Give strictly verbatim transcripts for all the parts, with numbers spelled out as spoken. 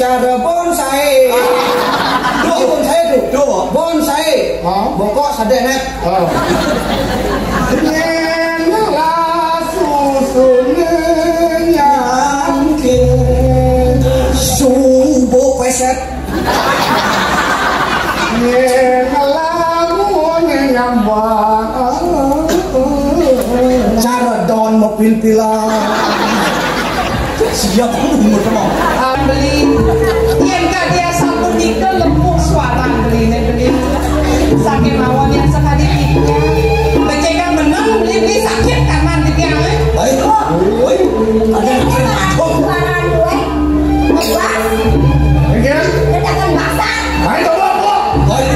Ada bonsai. Duh, bonsai tu. Duh, bonsai. Ha? Bokok sadek nak. Ha. Yen lah susun nyangkir. Subuh peset. Yen lamun nyambat. Cara don mopil-pilan. Siap aku umur sama. Beli. Yen kadi asapunika lempuh suaran beline, beli. Saking mawon yang sekadi tiga. Becek kan menang, beli, beli sakit kanan tiga, eh. Baik. Woi, ada yang suara gue. Awas. Iya. Katakan basah. Ayo, coba, Bu. Baik.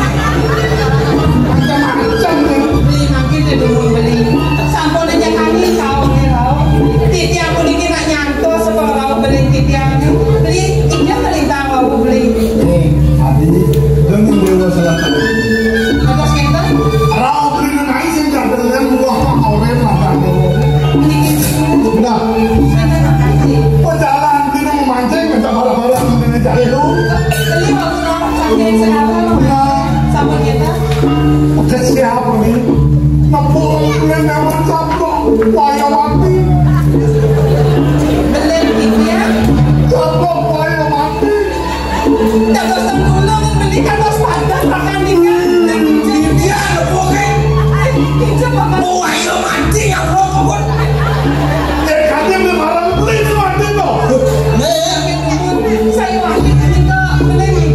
Macam-macam nih. Beli makin dia dulu beli. Sampun aja kami tahu nih, tahu. Titiang puniki nak nyantos sekolah rauh beli titiang. Beli, indah beli tahu beli. Nih, Adi, dengan Dewa Selatan. Atas kita? Rauh beli naik sing tak berlian buah mah, oren lah, kan. Udah. Pejalan, dia mau mancing, minta barang-barang, minta cari lu. Beli mau Nah, ke siapa nih? Nepuk nenek mencaplok wayang mati. Bener gitu ya? Caplok wayang mati. Dados tengkulung beli kados padas makan di kandang. Dia nepuk, eh. Itu bapak. Mau wayang mati, ya, kok. Cek aja, beli barang beli itu mati, toh. Nih, Sayuwati punika bener nggih.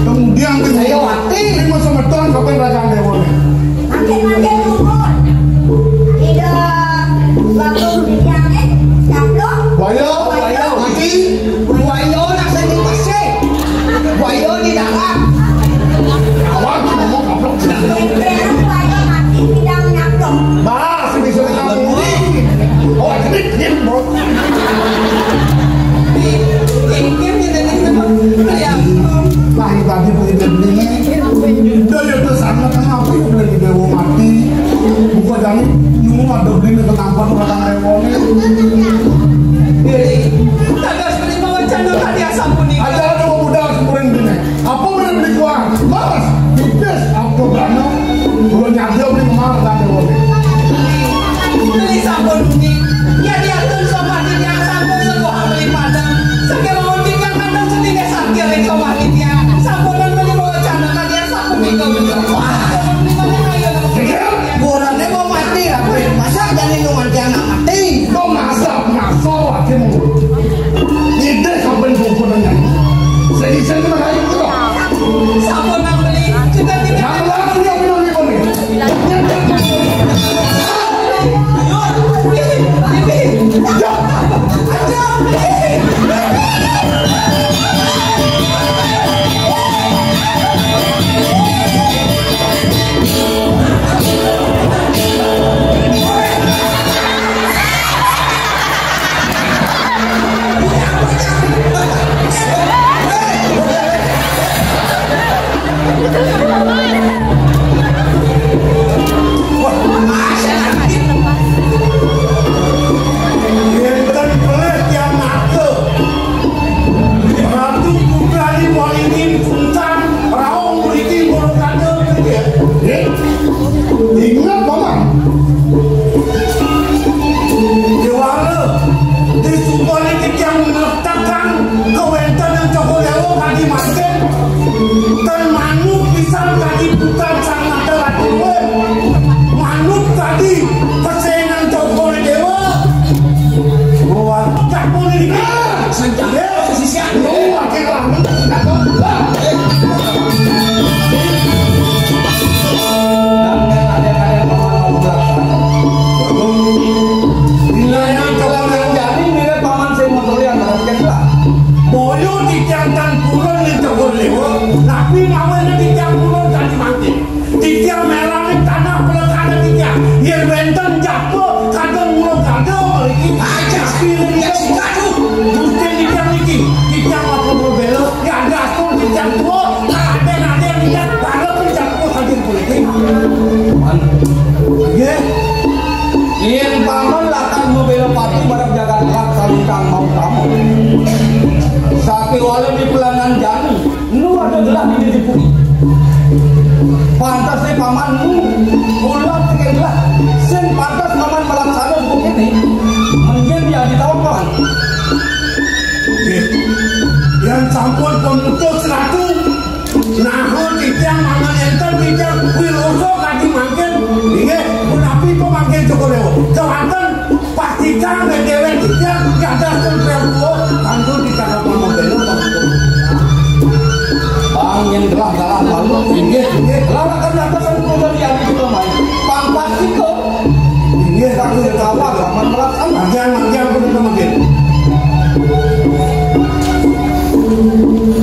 Kemudian saya wati. Ini mau semeton kapan Raja Dewa nih? Makin-makin umur. Tidak. Waktu bilang, eh, caplok. Wayo, wayo, mati. Wayo, nak saya di pasir. Wayo di dalam. Awak ngomong kaplok. Yang beres wayo mati, tidak nyaplok. Bah, sing bisa nyaplok. Oh, ini, ini, bro. Lah, tadi pengen beli. Udah ya, terus anak kenapa ya beli di Dewa mati? Buka dari nunggu ada beli ke tampang orang Dewa. Jadi, kagak seperti mau wacana tadi asam kuning. Ada, ada pemuda seperti ini. Apa bener beli kuah? Mas, tipis, apa banget? Belum nyampe beli kemana tadi, Bang? Beli sampun beli. Ya diatur sama dia sampun sekolah beli padang. Sekira mau tiga kadang setidaknya sakit ring sama dia. Sampunan beli mau wacana kan dia sampun itu. Wah, beli mana ayo. Borane mau mati apa? Masa jadi nuan dia anak mati? Kok masa, masa lagi mau. Ide sampai buku dengan. Saya, saya kena kayu itu. Sampun nang beli, kita tidak. Nang beli, aku yang minum ini, Bang. Ya. Wonten pelih tiang matur. Ratu Putrani Waringin Sungkan, rauh mriki Gorontalo, nggih. Nggih. Ingat, Paman. Dewara, di Sumba niki tiang netekan kawéntenan Cokor Dewa kadi mangkin. Ten manut pisan kadi putra Sang Nata Ratu. Manut kadi pesenan Cokor Dewa. Wah, tak boleh dikira. Senjata sisian. Lu pakai lama. Wilayah Cokor Dewa. Jadi mirip paman sing motor yang dalam kita. Boyo titiang tan purun ning Cokor Dewa, tapi mawon titiang purun kadi mangkin. Titiang merani tanah pelekane titiang. Yen wenten jaba kadang mula-gada mriki. Aja. Tapi yen ya, sing gaduh. Gusti titiang niki, titiang apa bela? Ya, ada atur titiang tua, ada, ada yang titiang, ada pun jaba kadang mriki. Man. Nggih. Yen paman lakar mabela pati marang jagat Krak Salintang mau kamu. Sakéwala dipelan Pantes nih pamanmu, ulah tekelah. Sing pantes paman melaksana buku ini. Mungkin dia ditawang paman. Nggih. Yang sampun pemutus ratu. Nah, titiang mangan enten titiang wiloso kadi mangkin. Inggih, menawi pemangkin Joko Dewa. Kewanten Pastika dewek titiang gadah sing prayoga kanggo dicakap pamodena. Bang yang telah galah malu. Inggih, inggih. Lah akan datang puja di ati kita main. Pang pastika. Inggih, kanggo dicakap aman melaksana. Mangkian, mangkian, punika mangkin.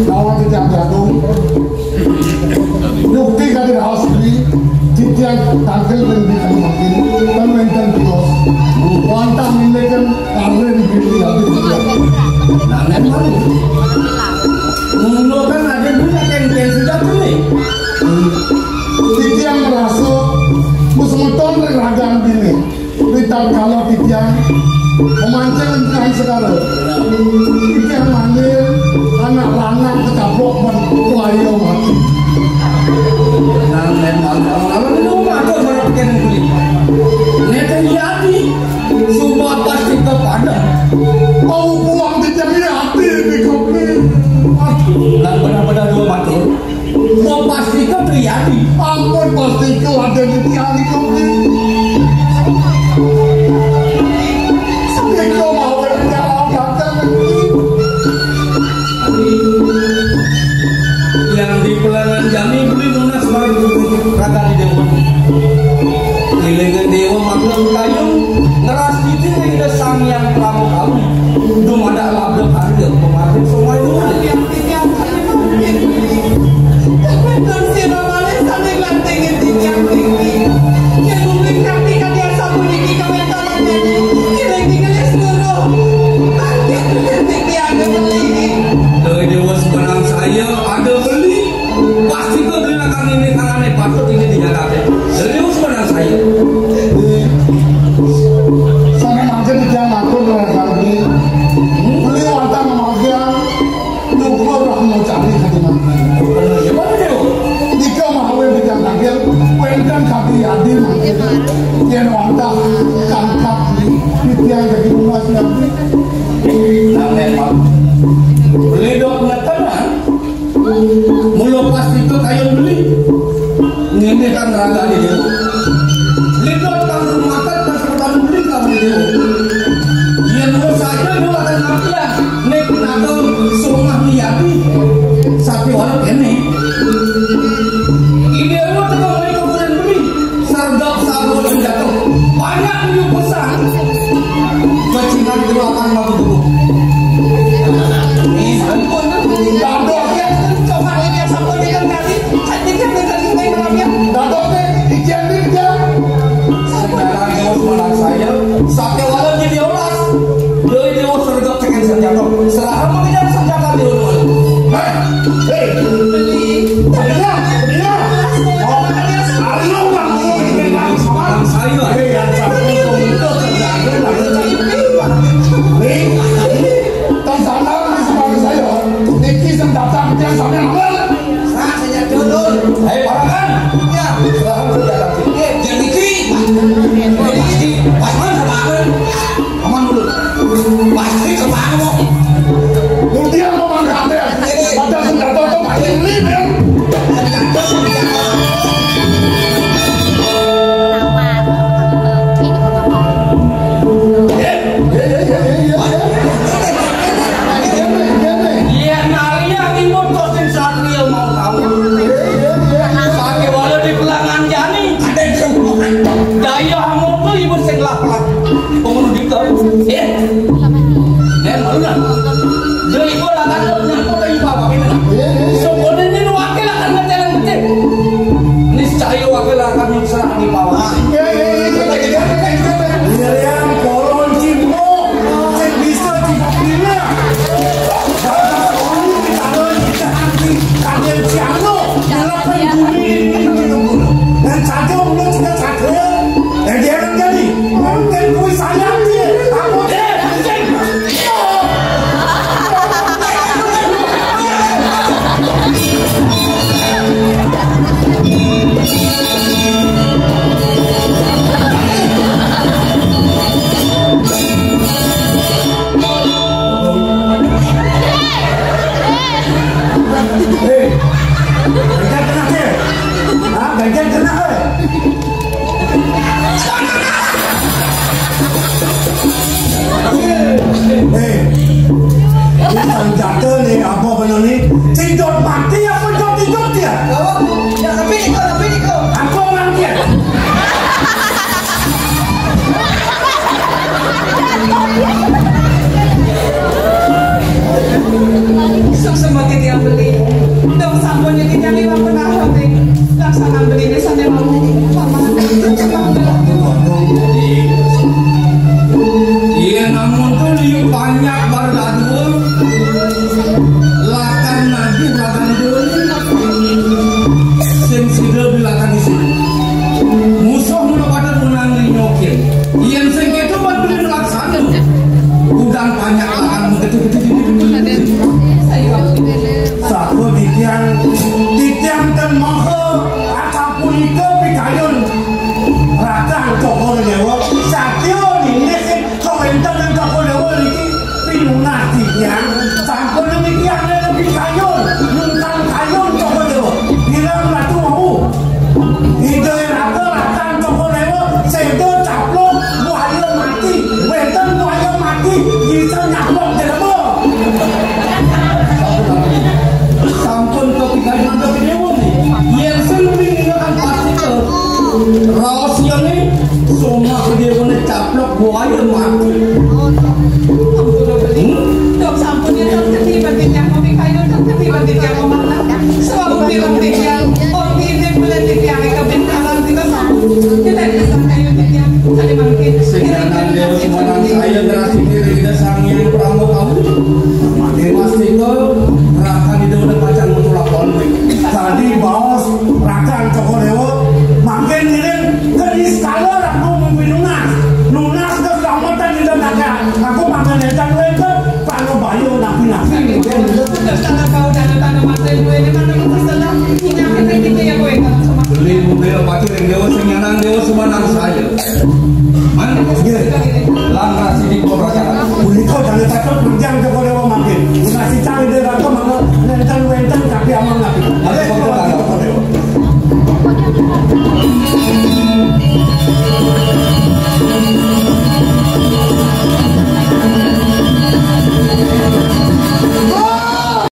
Nawa titiang jatuh. Yukti kadi raos beli, titiang tangkil ring di kami mangkin, tan wénten tios. Wantah nindéken karin beli ati titiang. Nah, nen malu. Ngono kan ada dunia kengkeng sudah kuning. Titiang merasa, kusemeton ring ragan bini. Ritatkala titiang memancing tengah segara, titiang manggil anak lanang kecaplok ban kuayo mati. Nang memang orang lalu lu matur merepeken kulit. Neken yati, sumpah pasti kepada. Mau pulang titiang yati di kopi. Nang benar-benar dua matur. Mau pastika Triadi. Ampun pastika Raden Triadi kopi. Nika mawon nyawang gagal negeri. Yang di pelangan jani beli nunas marang raga di dewa. Ngilingan dewa maklum kayung ngeras titi ring Sang Hyang Prabu Kawi. Dumadak labda karya pemakai semua itu. Dari dewa sebenang saya ada beli, pasti kau beli akan ini tangannya patut ini dinyatakan. Dari dewa sebenang saya. Sama mangkin titiang matur marang Sang Hyang. Beli wantah mangkin nyukur rahma cari kadimanten. Bener ya, Pak Dewa. Nika mawon titiang tangkil, wénten kadi adi mangkin. Yén wantah kangkat titiang dadi bungas nabi. Nah, memang. Beli dok ngetenan. Mula pas itu kayun beli. Ngene kang raga di dewa. Lindot kang rumakat pas pertama beli kang di dewa. Yen mula saja dewa akan ngampian. Nek nato sumah niyati. Sapi walau kene. Ide dewa teko mai kuburan beli. Sardap sabun jatuh. Banyak punya pesan. Kecingan dewa akan mau dulu. Ini handphone. Dadok ya, coba ini yang sampai dia tadi. Kan dia kan tadi main malamnya. Dadok deh, ikian dia. Sekarang dia harus menang saya. Sakit walau jadi olas. Dia dia harus sergap tekan senjata. Serah apa kita senjata dia dulu. Hei, hei. Dia, dia. Oh, ayo, Bang. Saya. Hei, yang satu itu. Hei. Tong sandal di sebelah saya. Niki sing datang tiang sampean ambil. Saya saja dulur. Hei, parakan. Ya, silahkan saja. Oke, jadi ki. Jadi ki. Paman sama aku. Paman dulu. Pasti ke Paman. Kemudian Paman ke atas. Pada senjata tuh paling ini, ya. Yen nalika timun to sing satria mau taun. Sakéwala di pelangan jani. Daya hamutu ibu sing laplak. Penguruh dika. Eh. Nen malu lah. Jadi gua lakan nyangkut lagi bapak ini. Sokone ini wakil akan ngecelen betik. Niscaya wakil akan nyusrah di bawah. Yang kolon cimbo, cek bisa cipok dina. Kalau kita lagi kita anti, kalian siano, melakukan bumi ini, dan satu mulut kita satu. Dan dia akan jadi, mungkin kui sayang dia, aku dia, mungkin. Si Jot mati apa Jot hidup dia? Oh, ya, tapi Niko, tapi Niko. Apa orang dia? Sok semoga dia beli. Dong sampun ini yang lima pernah roti. Laksana beli ini sana mau. Mama, cuma beli. Iya, namun tuh liu banyak baru dua. Lakan nagih lakan doli. Sing sida bilakan isi. Musuh mula pada menang di nyokin. Yen sing keto bantuin laksana. Udang banyak lakan begitu-begitu. Saku titiang, titiang ten maha, atapunika pikayun. Ratang toko dewa, satya nini sing Kawéntenan Kapodawa niki pinunas titiang, sampun niki anggen pikayun, nungkang kayun Kapodawa. Bilang Ratu wau. Ida Ratu Ratan Kapodawa, séda caplok, buaya mati. Wénten buaya mati, bisa nyaplok jelema. Sampun kepikayun Kapodawa niki. Yén sing ninggalkan pasti ke rahasia nih, somah déwané caplok buaya mati. Ampun, Beli. Dok sampun ya, dok ketiban titiang, kopi kayu, dok ketiban titiang, kopi kayu. Sebab kopi dok titiang, kopi ini boleh titiang, ikan bintang, kita sampun. Kita bisa kayu titiang, tadi mangkin. Sing nyanan déwa semanang saya ngerasi diri, kita sang yang pramu kamu. Mati pasti ke, rakan itu udah pacang betul lakon. Tadi baos, rakan toko déwa, mangkin ngiring ke iskala, aku mimpi nunas. Nunas ke selamatan di dalam naga. Aku makan edan wénten, panu bayu napi-napi, mungkin gitu. Terus tanah kau dan tanah mata dua ini mana lu terserah. Ini apa yang kita ya, gue kan sama. Beli mobil pati ring déwa, sing nyanan déwa semanang saya.